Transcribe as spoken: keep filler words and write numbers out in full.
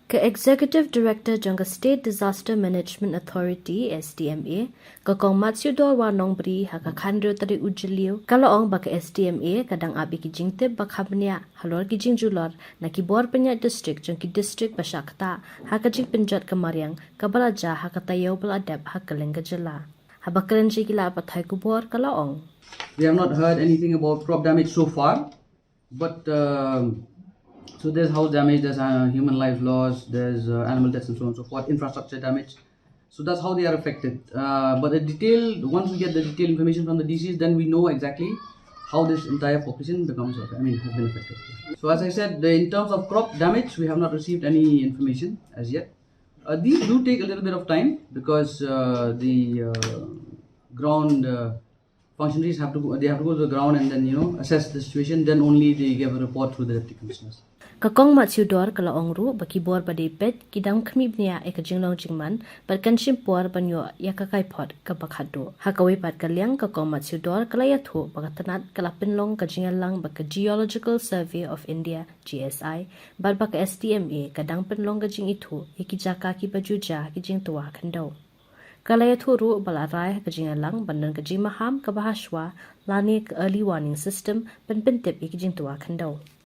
Ka Executive Director jong ka State Disaster Management Authority, S D M A, ka Kong Matsiewdor Warnongbri, ha ka khathynriew tarik u Jylliew, ka la ong ba ka S D M A ka dang ap ïa ki jingtip ba kham bniah halor ki jingjulor na ki bor pynïaid district jong ki district ba shah ktah ha ka jingpynjot ka mariang kaba la jia ha ka taïew ba la dep ha kylleng ka jylla. Haba kren sha ki lad pathai khubor, ka la ong, We have not heard anything about crop damage so far, but um, so there's house damage, there's uh, human life loss, there's uh, animal deaths and so on and so forth, infrastructure damage. So that's how they are affected. Uh, but the detail, once we get the detailed information from the D Cs, then we know exactly how this entire population becomes, I mean, has been affected. So as I said, the, in terms of crop damage, we have not received any information as yet. Uh, these do take a little bit of time because uh, the uh, ground uh, functionaries have to go, they have to go to the ground and then, you know, assess the situation. Then only they give a report to the deputy commissioners. Ka Kong Matsiewdor ka la ong ruh ba ki bor ba dei peit ki dang khmih bniah ïa ka jinglong jingman bad kan shim por ban ïoh ïa ka kaiphod kaba khatduh. Ha kawei pat ka liang, ka Kong Matsiewdor ka la ïathuh ba ka tnat ka la pynlong ka jingïalang bad ka Geological Survey of India, G S I, bad ba ka S D M A ka dang pynlong ka jingithuh ïa ki jaka kiba ju jia ki jingtwa khyndew. Ka la ïathuh ruh ba la rai ha ka jingïalang ban don ka jingmaham kaba hashwa lane ka early warning system ban pyntip ïa ki jingtwa khyndew.